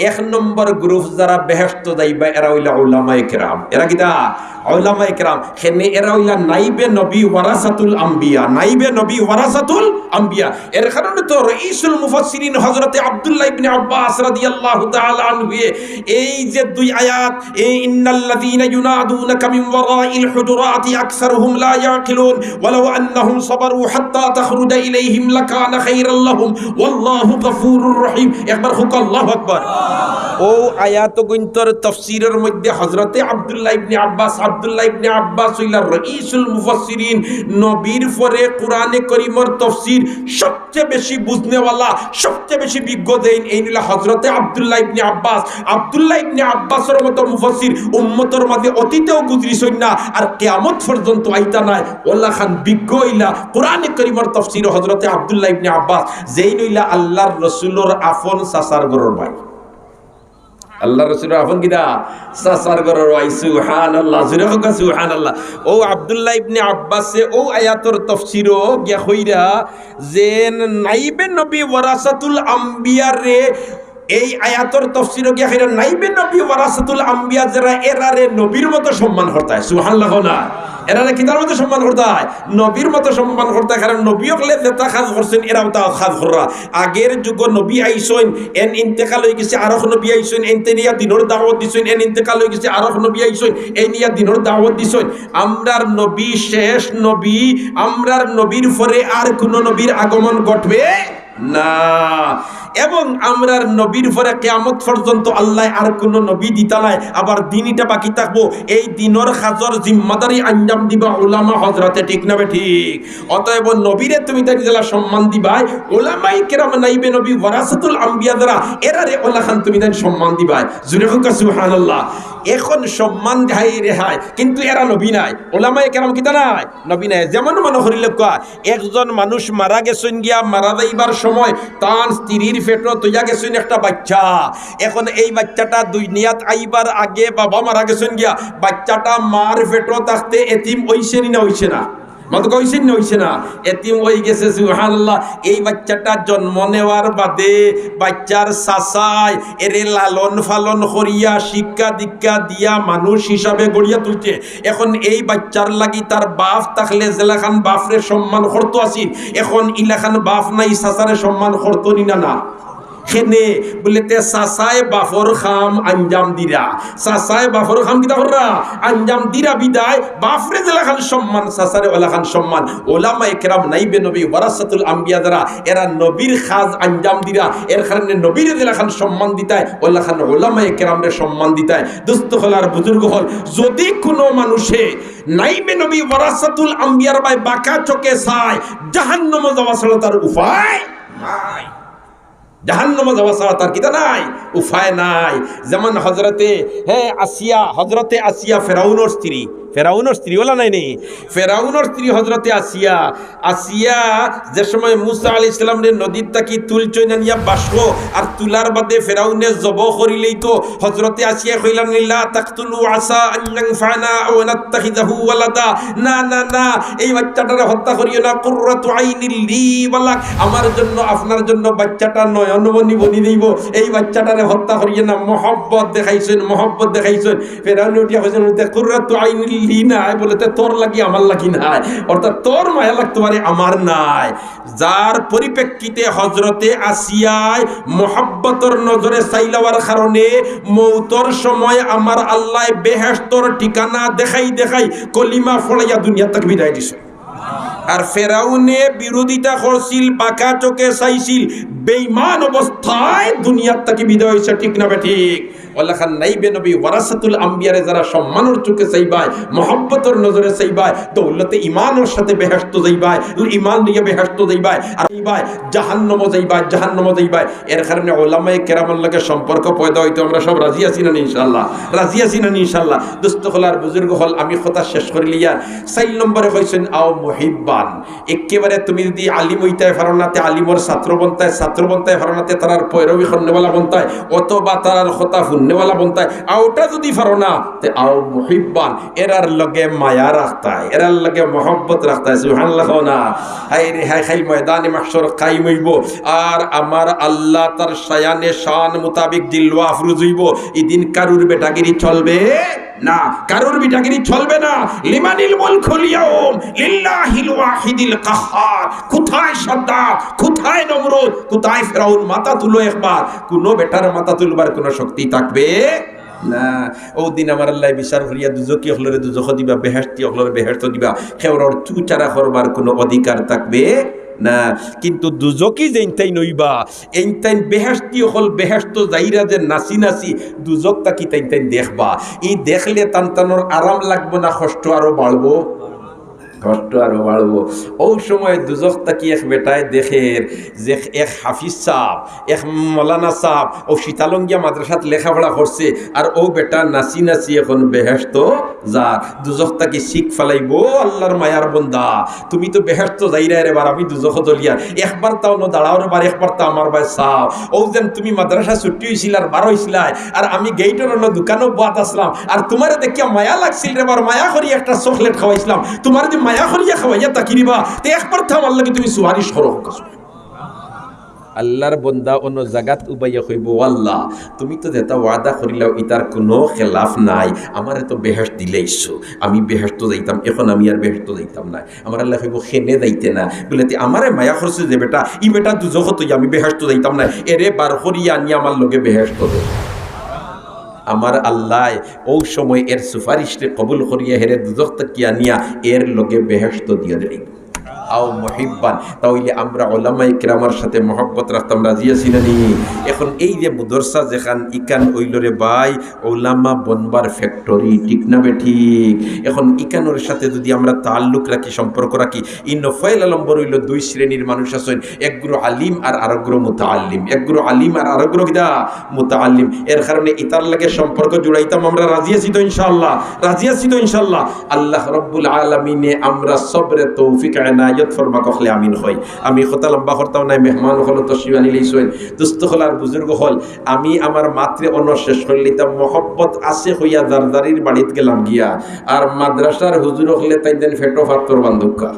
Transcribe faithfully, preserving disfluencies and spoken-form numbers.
এক নম্বর গ্রুপ যারা বেহেশত যাইবা, এরা অইলা উলামায়ে কেরাম। এরা কিতা? উলামায়ে কেরাম। কেনে এরা অইলা নাইবে নবী ওয়ারাসাতুল আম্বিয়া, নাইবে নবী ওয়ারাসাতুল আম্বিয়া। এর কারণে তো রইসুল মুফাসসিরিন হযরতে আব্দুল্লাহ ইবনে আব্বাস রাদিয়াল্লাহু তাআলা আনহুয়ে এই যে দুই আয়াত, এই ইন্নাল্লাযীনা ইউনাদুনাকা মিন ওয়ারাইল হুজুরাতি আকসারুহুম লা ইয়াকিলুন ওয়ালাউ আন্নাহুম সাবারু হাত্তা তাখরুজা ইলাইহিম লাকানা খায়রাল লাহুম ওয়াল্লাহু গাফুরুর রহিম। একবার কউক্কা আল্লাহু আকবার। অউ আয়াতগুইন্তর তফসিরর মধ্যে হযরতে আব্দুল্লাহ ইবনে আব্বাস, আব্দুল্লাহ ইবনে আব্বাস অইলা রইসুল মুফাসসিরিন, নবীর পরে কোরআনে করিমর তফসির সবচেয়ে বেশি বুঝনেওয়ালা, সবচেয়ে বেশি বিজ্ঞ যেইন, এইন অইলা হযরতে আব্দুল্লাহ ইবনে আব্বাস। আব্দুল্লাহ ইবনে আব্বাসর মতো মুফাসসির উম্মতর মাঝে অতীতেও গুজরিছইন না, আর কিয়ামত পর্যন্ত আইতা নায়। অলাখান বিজ্ঞ অইলা কোরআনে করিমর তফসির হযরতে আব্দুল্লাহ ইবনে আব্বাস, যেইন অইলা আল্লাহর রসুলর আপন চাচার ঘরর ভাই। আল্লাহর রসুলর আপন কিতা? চাচার ঘরর ভাই। সুবহানাল্লাহ, জোরে কউক্কা সুবহানাল্লাহ। অউ আব্দুল্লাহ ইবনে আব্বাসে অউ আয়াতর তফসিরো গিয়া কইরা যে নাইবে নবী ওয়ারাসাতুল আম্বিয়ারে, এই আয়াতর তফসিরো গিয়া কইরা নাইবে নবী ওয়ারাসাতুল আম্বিয়া যেরা, এরারে নবীর মতো সম্মান করতায়। সুবহানাল্লাহ কও না। এরারে কিতার মতো সম্মান করতায়? নবীর মতো সম্মান করতায়। কারণ নবী অকলে যেতা কাজ করছইন, এরাও অতা কাজ কররা। আগের যুগো নবী আইছইন, এন ইন্তেকাল অইগেছে, আরক নবী আইছইন, এন তাইন আইয়া দিনর দাওয়াত দিছইন, এন ইন্তেকাল অইগেছে, আরক নবী আইছইন, এইন আইয়া দিনর দাওয়াত দিছইন। আমরার নবী শেষ নবী, আমরার নবীর পরে আর কুনু নবীর আগমন ঘটবে না। এবং আমরার নবীর পরে কিয়ামত পর্যন্ত আল্লায় আর কুনু নবী দিতা নায়, আবার দিন ইটা বাকি থাকবো। এই দিনর কাজর জিম্মাদারি আঞ্জাম দিবা উলামা হজরতে, ঠিক না বেঠিক? অতএব নবীরে তুমি তাইন যেলা সম্মান দিবায়, উলামায়ে কেরাম নাইবে নবী ওয়ারাসাতুল আম্বিয়া যেরা, এরারে অলাখান তুমি তাইন সম্মান দিবায়। জোরে কউক্কা সুবহানাল্লাহ। এখন সম্মান দেয় রে হায়, কিন্তু এরা নবী নায়, উলামায়ে কেরাম কিতা নায়? নবী নায়। যেমন মনো করিলাউক্কা, একজন মানুষ মারা গেছইন গিয়া, মারা যাইবার সময় তান স্ত্রীর পেটো থইয়া গেছইন একটা বাইচ্চা। এখন এই বাইচ্চাটা দুনিয়াত আইবার আগে বাবা মারা গেছইন গিয়া, বাইচ্চাটা মার পেটো থাকতে এতিম অইছে নি না অইছে না? মাতো কইছইন না অইছে না? এতিম অইগেছে, সুবহানাল্লাহ। এই বাইচ্চাটা জন্ম নেওয়ার বাদে বাইচ্চার চাচায় এরে লালন পালন করিয়া শিক্ষা দীক্ষা দিয়া মানুষ হিসাবে গড়িয়া তুলছে। এখন এই বাইচ্চার লাগি তার বাপ থাকলে যেলাখান বাপরে সম্মান করতো আছিল, এখন ইলাখান বাপ নাই, চাচারে সম্মান করতো নি না? না। কেনে? বুলে তে চাচায় বাপর কাম আঞ্জাম দিরা, চাচায় বাপর কাম কিতা কররা? আঞ্জাম দিরা বিদায় বাপরে যেলাখান সম্মান, চাচারে অলাখান সম্মান। উলামায়ে কেরাম নাইবে নবী ওয়ারাসাতুল আম্বিয়া যেরা, এরা নবীর কাজ আঞ্জাম দিরা, এর কারণে নবীরে যেলাখান সম্মান দিতায়, অলাখান উলামায়ে কেরামরে সম্মান দিতায়। দোস্ত অকল আর বুজুর্গ অকল, যদি কুনু মানুষে নাইবে নবী ওয়ারাসাতুল আম্বিয়ার বায় বাঁকা চোখে চায়, জাহান্নামো যাওয়া ছাড়া তার উপায় নাই। জাহান্নামো যাওয়া ছাড়া তার কিতা নাই? উপায় নাই। যেমন হজরতে, হে, আসিয়া, হজরতে আসিয়া ফেরাউনর স্ত্রী, ফেরাউনর স্ত্রী অলা নায় নি? ফেরাউনর স্ত্রী হজরতে আসিয়া, আসিয়া যে সময় মুসা আলাইহিস সালামরে নদীর থাকি তুলছইন আনিয়া বাস্কো, আর তুলার বাদে ফেরাউনে জবো করিলাইতো, হজরতে আসিয়া কইলা, "লা তাকতুলু আসা আন ইয়ানফানা আও নাত্তাখিযাহু ওয়ালাদা।" না, না, না, এই বাইচ্চাটারে হত্যা করিও না। কুররাতু আইনিল লি ওয়া লাক, আমার জন্য, আপনার জন্য বাইচ্চাটা নয়নমণি বনি যাইবো। এই বাইচ্চাটারে হত্যা করিও না। মহব্বত দেখাইছইন, মহব্বত দেখাইছইন। ফেরাউনে উঠিয়া কইছইন, "কুররাতু আইনিল লি নায়, বুলে তে তোর লাগি আমার লাগি নায়।" অর্থাৎ তোর মায়া লাগতো পারে, আমার নাই। যার পরিপ্রেক্ষিতে হজরতে আসিয়ায় মহব্বতর নজরে চাইলাওয়ার কারণে মৌতর সময় আমার আল্লায় বেহেশতর ঠিকানা দেখাই দেখাই কলিমা ফড়াইয়া দুনিয়ার থাকি বিদায় দিছে। আর ফেরাউনে বিরোধিতা করছিল, বাঁকা চোখে চাইছিল, বেঈমান অবস্থায় দুনিয়ার থাকি বিদায় অইছে, ঠিক না বেঠিক? অলাখান নাইবে নবী ওয়ারাসাতুল আম্বিয়ারে যারা সম্মানর চোখে চাইবায়, মহব্বতর নজরে চাইবায়, দৌলতে ইমানর সাথে বেহেশতো যাইবায়, ইমান লইয়া বেহেশতো যাইবায়, আর যাইবায়, জাহান্নামো যাইবায়, জাহান্নামো যাইবায়। এর কারণে উলামায়ে কেরামর লগে সম্পর্ক পয়দা অইতো আমরা সব রাজি আছি না নি ইনশাআল্লাহ? রাজি আছি না নি ইনশাআল্লাহ? দোস্ত অকল আর বুজুর্গ অকল, আমি কথা শেষ করিলিয়ার। চাইর নম্বরে কইছইন, "আও মুহিব্বা।" একেবারে তুমি যদি আলিম অইতায় পারো না, তে আলিমর ছাত্র বনতায়, ছাত্র বনতায় পারো না, তে তারার পয়রবি করনেওয়ালা বনতায়, অথবা তারার কথা হুননেওয়ালা বনতায়। আর ওটা যদি পারো না, তে আও মুহিব্বান, এরার লগে মায়া রাখতায়, এরার লগে মহব্বত রাখতায়। সুবহানাল্লাহ কও না? হায় রে হায়, খাইল ময়দানে মাহশর কায়েম অইবো, আর আমার আল্লাহ তার শায়ানে শান মোতাবিক দিল আফরোজ অইবো। ইদিন কারুর বেটাগিরি চলবে না, কারুর বেটাগিরি চলবে না। লিমানিল মুলকুল ইয়াউম, লিল্লাহিল ওয়াহিদিল কাহহার। কোথায় সাদ্দাদ, কোথায় নমরুদ, কোথায় ফেরাউন? মাথা তুলো একবার। কোনো বেটার মাথা তুলবার কোনো শক্তি থাকবে না। ওদিন আমার আল্লাহ বিচার করিয়া দুজকি অকলরে দুজখ দিবা, বেহেশতি অকলরে বেহেশত দিবা। কেউরর চুচারা করবার কোনো অধিকার থাকবে না। কিন্তু দুজকি যেইনতাইন অইবা, এইনতাইন বেহেশতি অকল বেহেশত যাইরা যে নাচি নাচি দুজখ থাকি তাইনতাইন দেখবা। ই দেখলে তানতানর আরাম লাগবো না, কষ্ট আরো বাড়বো? কষ্ট আরো বাড়বো। অউ সময় দুজখ থাকি এক বেটায় দেখের যে এক হাফিজ সাব, এক মৌলানা সাব, অউ শীতলঙ্গিয়া মাদ্রাসাত লেখাপড়া করছে, আর অউ বেটা নাচি নাচি এখন বেহেশত যার। দুজখ থাকি চিক ফালাইবো, "আল্লাহর মায়ার বন্দা, তুমি তো বেহেশত যাইরায় রে বার, আমি দুজখ জ্বলিয়ার। একবার তা অনো দাঁড়াও রে বার, একবার তা আমার বায় চাও। অউ যেন তুমি মাদ্রাসা ছুটি অইছিলার, বার অইছিলায়, আর আমি গেইটর অনো দোকানো বওয়াত আছলাম, আর তুমারে দেখিয়া মায়া লাগছিল রে বার, মায়া করি একটা চকলেট খাওয়াইছলাম। তুমারে যদি মায়া করিয়া খাওয়াইয়া থাকি রে বা, তে একবার তা আমার লগে তুমি সুপারিশ করো।" আল্লাহর বন্দা অনো জাগাত উবাইয়া কইবো, "ও আল্লাহ, তুমি তো যেটা ওয়াদা করিলাও, ইতার কোনো খেলাফ নাই। আমারে তো বেহেশত দিলাইছো, আমি বেহেশত যাইতাম, এখন আমি আর বেহেশত যাইতাম না।" আমার আল্লাহ কইবো, "কেনে যাইতে না?" বলে, "তে আমারে মায়া করছে যে বেটা, ই বেটা দুজখত অইয়া আমি বেহেশত যাইতাম না, এরে বার করিয়া আনিয়া আমার লগে বেহেশত দে।" আমার আল্লাহ অউ সময় এর সুপারিশরে কবুল করিয়া হেরে দুজখ থাকি আনিয়া এর লগে বেহেশত দিয়া দিলাইবো। আও মুহিব্বান, তা অইলে আমরা ওলামায়ে কেরামর সাথে মহব্বত রাখতাম, রাজি আছি না নি? এখন এই যে মাদ্রাসা যেখান, ইখান অইলো রে ভাই, ওলামা বনবার ফ্যাক্টরি, ঠিক না বেঠিক? এখন ইখানর সাথে যদি আমরা তাল্লুক রাখি, সম্পর্ক রাখি, ই নফাইল আলম্বর অইলো দুই শ্রেণীর মানুষ আছইন, একগুলো আলিম আর আরোগুলো মুতাআল্লিম, একগুলো আলিম আর আরোগুলো কিতা? মুতাআল্লিম। এর কারণে ইতার লগে সম্পর্ক জুড়াইতাম আমরা, রাজি আছি তো ইনশাআল্লাহ? রাজি আছি তো ইনশাআল্লাহ? আল্লাহ রব্বুল আলামিনে আমরা সবরে তৌফিক এনায়েত ফরমাউক, অকলে আমিন কই। আমি কথা লম্বা করতাম নায়, মেহমান অকল তশরিফ আনিলিছইন, দোস্ত অকল আর বুজুর্গ অকল, আমি আমার মাতরে অনো শেষ করিলিতাম। মহব্বত আছে কইয়া যার যারির বাড়িত গেলাম গিয়া, আর মাদ্রাসার হুজুর অকলে তাইন যেন পেটো পাত্থর বান্ধউক্কা।